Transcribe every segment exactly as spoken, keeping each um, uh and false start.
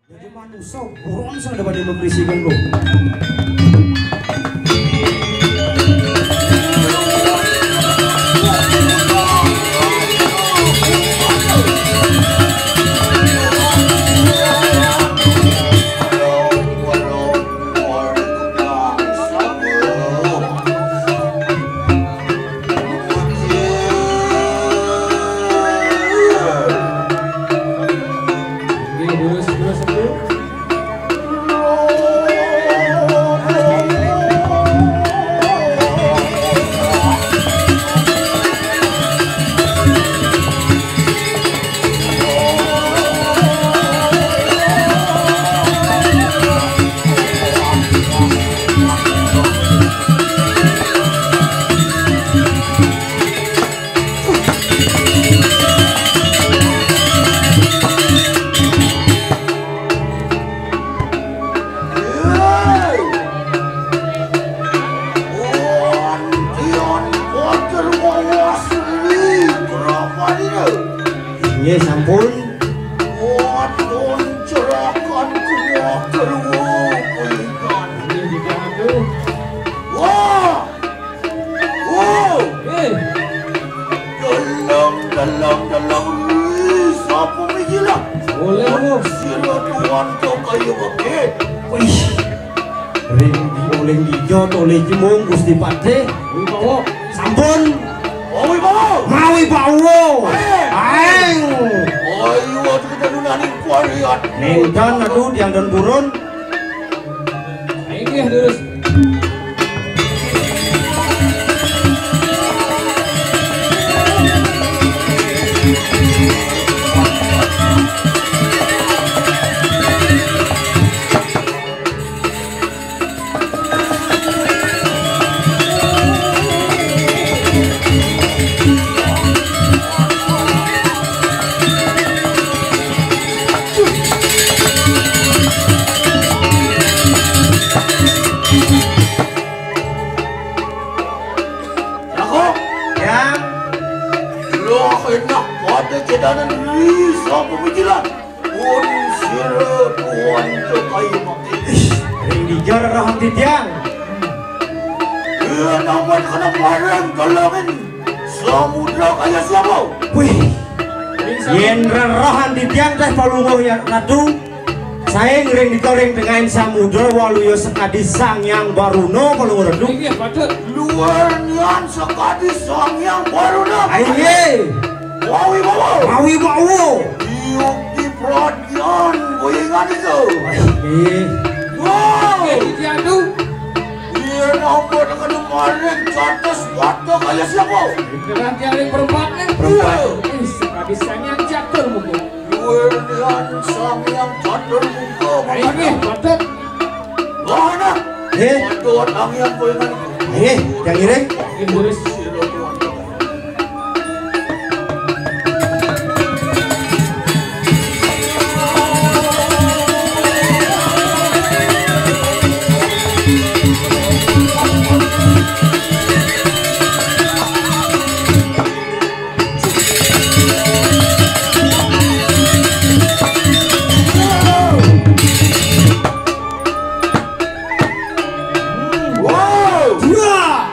Jadi manusia, buron sudah pada berisi kan, bro. Nggih, sampun. Waduh, cerakan kuat terus. Wah. Wow. Eh. Dalam, dalam, dalam. Wih, sapa iki lah? Oleh, Bu. Sira tuan kok kaya wae. Wih. Ring di oleh dijo, oleh jemung, Gusti Patih. Wibawa. Sampun. Oh, Wibawa. Mawi bawa. Eh. Aeng. Ayo, aduh, kita nunani kuariat. Nentan, aduh, tiang dan burun. Inggih, durus. Jago. Ya. Lo enak pada kedanan bisa pemikiran. Pun sira tuan ke kayu mati. Ring dijar rahang titiang. Iya, nampak kena parang kalangin. Samudra kaya siapa? Wih. Yen rerahan titiang teh palungguh ya Ratu. Saing ring ditoring tengahin samudra waluya sekadi Sang Hyang Baruna palungguh Ratu. Inggih, patut. Luar nian sekadi Sang Hyang Baruna. Aye. Wawi bawa. Wawi bawa. Yuk di perhatian goyengan itu. Inggih. Wow. Inggih, titiang tu. Iya, nampak kena maring catas mata kaya siapa? Itulah tiang ring perempat ni. Perempat. Iya. Ih, sekadi Sang Hyang Catur Muka. Duwe lian Sang Hyang Catur Muka. Inggih, patut. Mana? Eh. Patut Sang Hyang Kulingan. Eh, yang iring. Inggih, durus. Wow! Wah!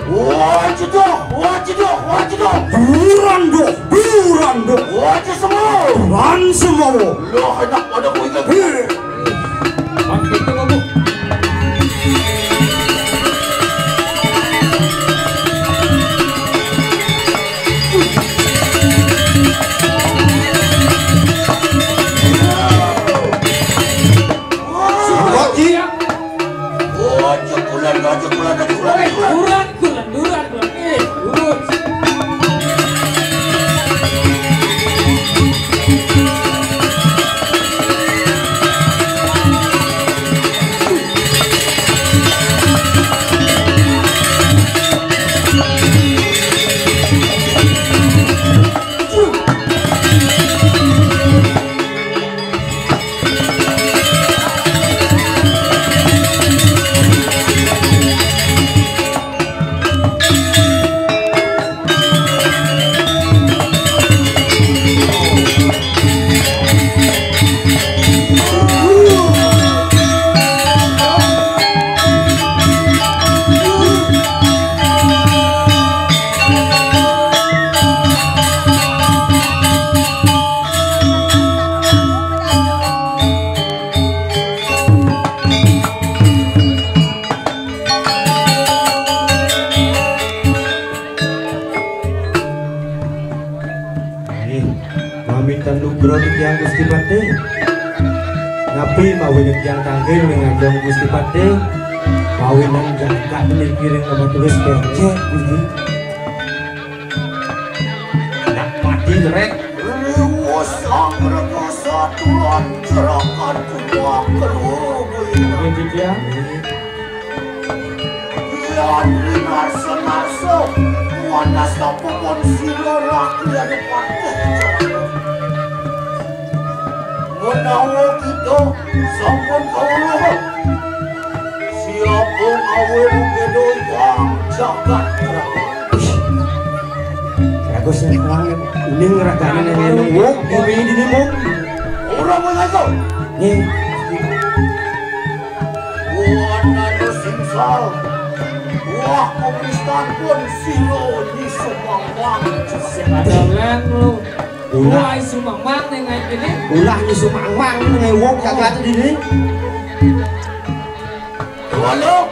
Wah, cedok, wah, cedok, wah, cedok. Buran dok, buran dok. Wah, cedok semua. Buran semua. Loh, enak pada kuingin. Hei. Makin tu, Babu. Wah. Wah, cedok. Oh, cepulan, oh, cepulan, cepulan, cepulan. Duran, duran, duran, duran. Eh, duran. Gusti Patih. Napi mawi nyediang tanggil ring ajeng Gusti Patih? Mawinan jagat niki ring nama tulis becek niki. Nak mati rek. Riwus anggrek satuan jerakan kedua kedua. Nggih, Ditya. Yan rinarsa-narsa, wanas tapupun sira rakyat patih. Menawa kita sampun kauluh, siapa ngawin kedo yang jagat. Aku sing kuang uning ragane nang nang wong dini dini mong. Ora mengaku. Nih. Buat nanu singsal. Wah, pemeriksaan pun silo di Sumangwang. Sing ada lem lu. Ulah. Wah, Sumangwang nih naik ini. Ulah ni Sumangwang nih wong jagat dini. Halo.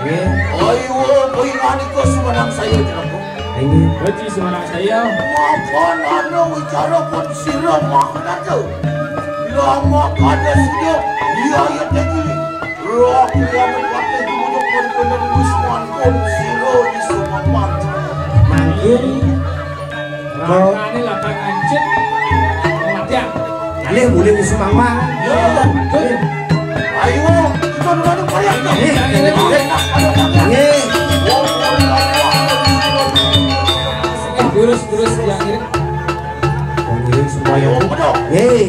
Nggih. Ayo, kuwi manika sumenang saya jenengku. Ini. Haji sumenang saya. Mapan ana wicara pun sira mahnata. Lama kada sida, iya ya tegi. Roh yang mati di mulut pun bener Wisman pun sira di Sumangwang. Mangkin. Rangkane lakang ancit. Matian. Alih mulih musuh mama. Ayo, kita dulu payah. Nggih, nggih, nggih. Nggih. Terus, terus yang ini. Yang ini semuanya. Nggih.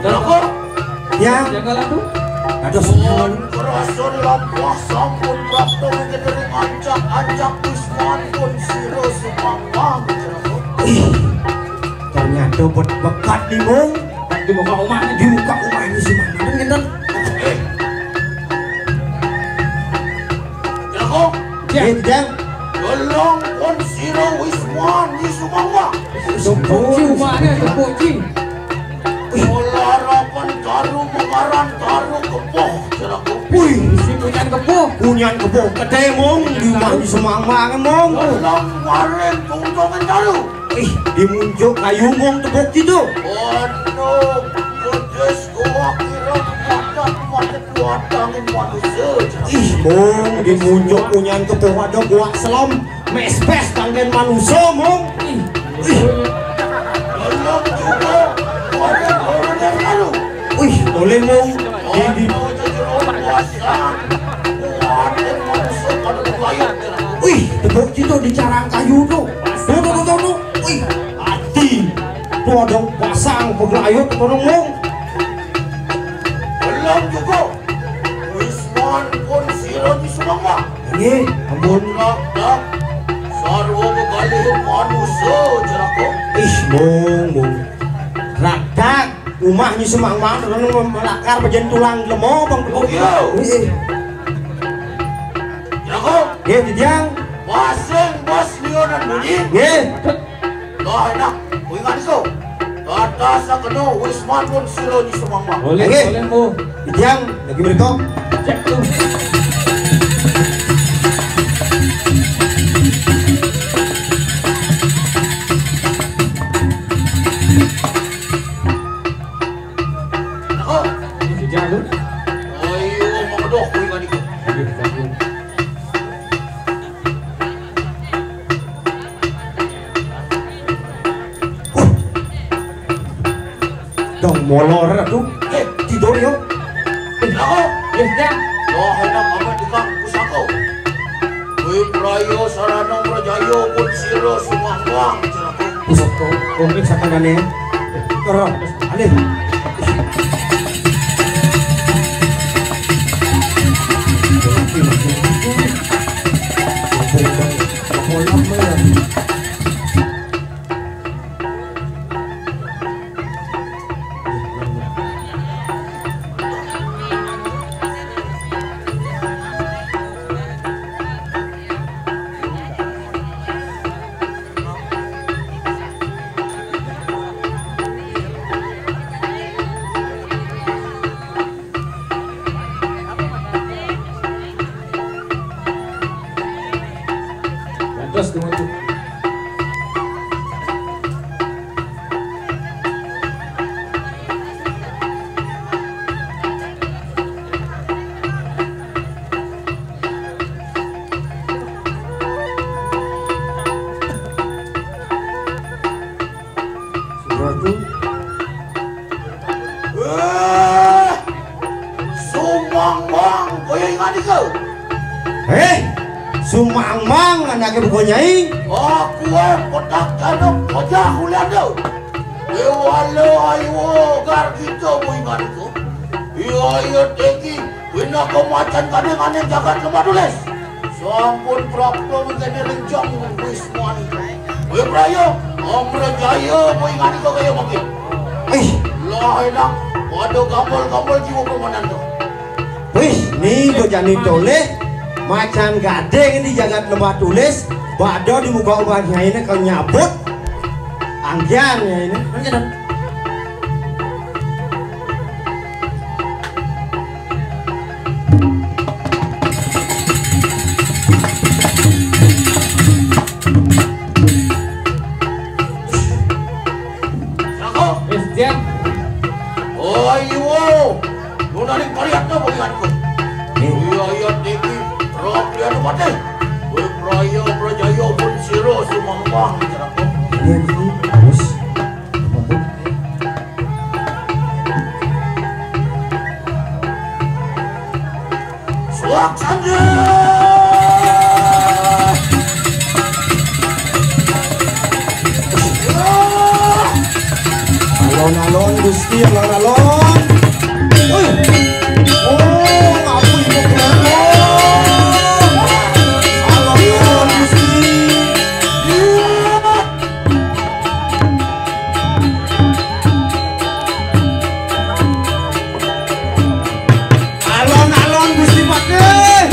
Loko. Ya. Jaga latu. Aduh, sampun. Rasul lampah sampun prapta ring ancak-ancak Wisman pun sira sumangwang. Ih, ternyata bet-, bekat di mong. Di muka omah. Di muka omah ini sumangwang. Ngenten. Eh. Loko. Ya. Nggih, Jang. Belong pun sira Wisman di sumangwang. Tepuk ci umahnya, tepuk ci. Wih. Olarapan taru mengaran taru kepoh, jeraku. Wih, si punyan kepoh. Punyan kepoh, kedai mong, di rumah di Semangmang mong. Dalam maring tungtongan taru. Ih, di muncuk kayu mong tepuk situ. Aduh, pedes gua kira padat padat watangin manusia, jeraku. Ih, mong, di muncuk punyan kepoh ada gua selam. Mespes kanggen manusia, mong. Ih. Ih. Wih, boleh, mong. Di, di. Wih, tepuk situ di carang kayu tuh. Tuh, tuh, tuh, tuh, tuh. Wih, hati. Tuh ada pasang peglayut, tuh, mong. Belum juga. Wisman pun sira di Sumangga. Nggih, ampun. Rakdak. Sarwa kekalih manusa, jeraku. Ih, mong, mong. Rakdak. Umah nyi Sumangga, terus melakar bajen tulang lemo, bang. Oh, iya. Nggih. Jeraku. Nggih, Titiang. Pasing bas lionan bunyi. Nggih. Lah enak, kuwi nganso. Kata sakeno Wisman pun sira nyi Sumangga. Boleh, nggih. Boleh, Bu. Titiang lagi mereka. Cek tuh. Nah, oh. Ini kerja lu. Ayo, mau kedoh, kuwi nganiko. Aduh, aduh. Dong molor tuh. Eh, tidur yo. Eh, eh, ya. Wah, enak amat di Kang Pusako. Wih, Prayo Sarana Prajaya pun sira sumanggang, jeraku. Pusako, komik sakanane. Terus, alih. Ingat itu. Eh, Sumangmang anake buka nyai. Aku eh petak kanu pecah kuliah tu. Ewalo ayo gar kita bu ingat itu. Iya iya teki. Wina kemacan kane kane jagat lemah tulis. Sampun prapto mengkene rencang wis mani. Wih prayo, Amra Jaya bu ingat itu kaya makin. Eh, lah enak. Waduh gambol-gambol jiwa permanen tu. Wih, ni bejani toleh macan gading di jagat Lebah Tulis, bado di muka ubah nyai ini kau nyabut anggian nyai ini. Kan kena. Jago. Wis, Jan. Oh, iya. Lu narik pariatna, boyanku. Iya, iya, tinggi. Rob, dia nu patih. Wih, praya, prajaya, pun sira, sumangmang, jago. Iya, Gusti. Harus. Suaksana. Alon-alon Gusti, alon-alon. Wih. Oh, ngaku ibu keluarga. Alon-alon Gusti. Alon-alon Gusti Patih.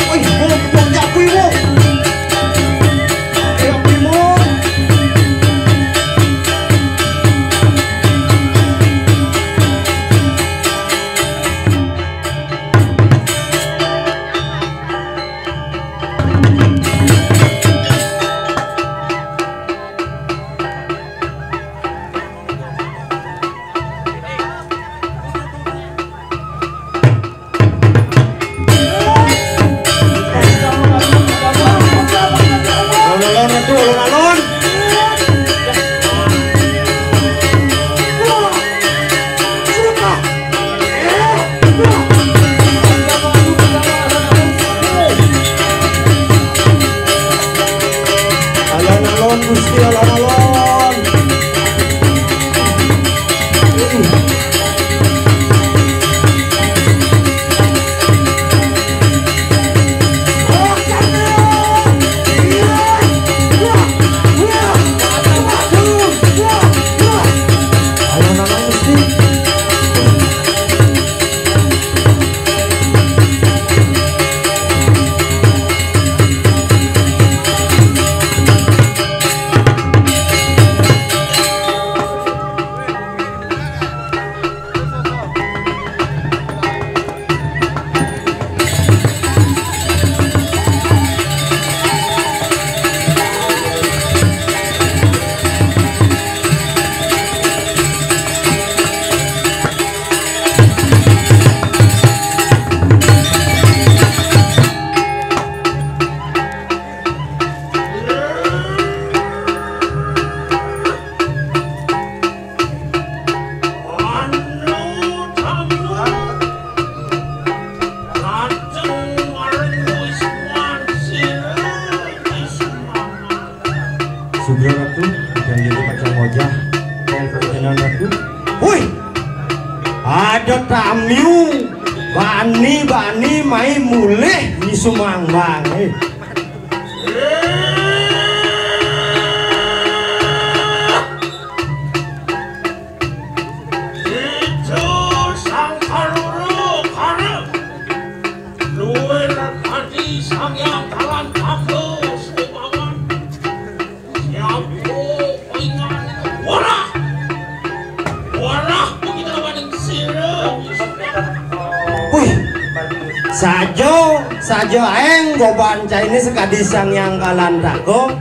Wih, wong, wong, japi, wong. Japi, wong. Alon-alon Gusti, alon-alon. Alon-alon Gusti. Sugra Ratu, dan diri macam wajah, dan perkenan Ratu. Woi, ada tamu, bani-bani mai mulih di Sumangmang. Eh. Itu sang kaluru karep. Luwih ati Sang Hyang Kalantaka Subawan. Siapa ingat warah. Warah begitu waning sira. Wih, saja, saja aeng goban caine sekadi Sang Hyang Kalantaka.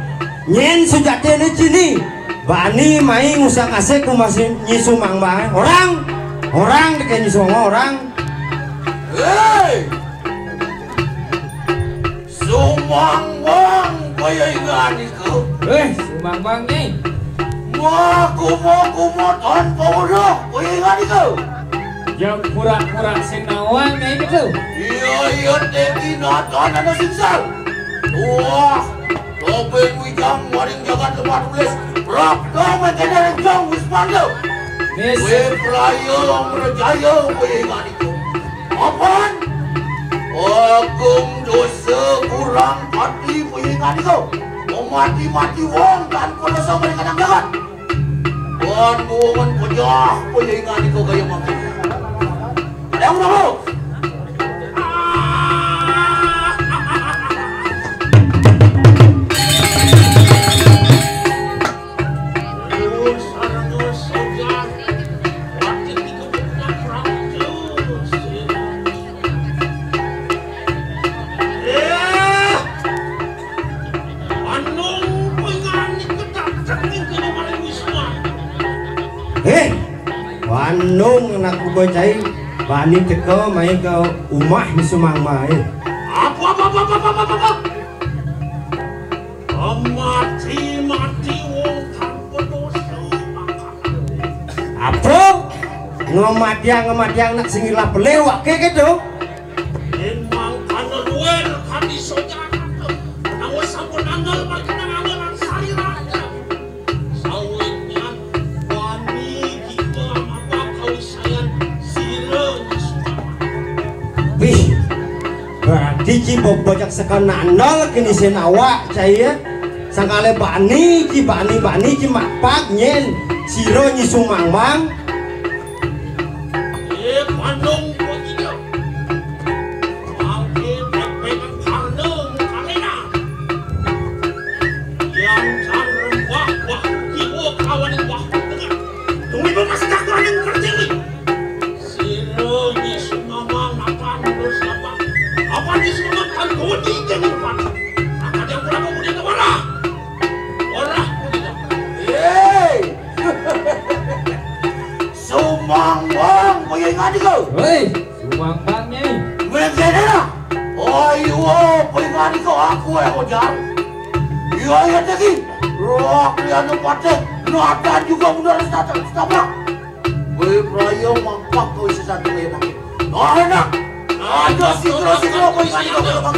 Nyen sujatine cini. Bani mai ngusang asik ku masih nyi Sumangmang. Orang, orang deke nyi Sumangmang, orang. Hei! Sumangmang kaya ingan iku. Eh, Sumangmang ni. Maku maku moton paudah kaya ingan iku. Jang pura-pura sing nawang, Nyai, gitu. Iya, iya, Déwi, nonton anu singsal. Wah, Robin Wijang, waring jagat lepat tulis. Prapta mengkene jong wis panda. Wis. Wé praya mrejaya, wé nganiko. Apaan? Agung dosa kurang ati, wé nganiko. Mati-mati wong tanpa dosa mriki nang jagat. Wan buwungan pejah, pejah ingan iko gaya mati. Ada yang mau? Anung pengani kedateng ning kene maring Wisma. Héh, wanung anak buka cai, bani teka mai ke umah ni Sumang mai. Apa, apa, apa, apa, apa, apa, apa? Mati, mati wong tanpa dosa. Apa? Ngematiang, ngematiang nak sing ilang pelewak ke gitu. Memang kana luar kami saudara. Menawa sampun anggal makin anggalan sari raja. Sawitnya bani kita mapa kawisayan sira nyusuh. Wih, berarti ci bobojak sekana nol kini sen awak cai ya. Sangkale bani ci bani bani ci mapak nyen sira nyusuh mangmang. Eh, pandung kok tidak. Mangke pepeng karna mukalena. Yang can rembah wah kiwa kawan wah tengah. Tunggu ibu masih tak ada yang kerja ni. Sira ni sumama makan terus apa? Apa ni sumama kan kodi jangan pan. Maka dia pura mau dia ke mana? Ora. Hei. Sumang bang, kaya ingat iko. Hei. Suwang bang, Nyai. Mengkene lah. Oh, iya, pengani kau aku, eh, Ojar. Iya, iya, Teki. Roh, kalian pateh. Nada juga benar, setabrak. Wé praya mampak kau isi satu ya, Bang. Nah, enak. Ada sikro-sikro, pengani kau, Bang.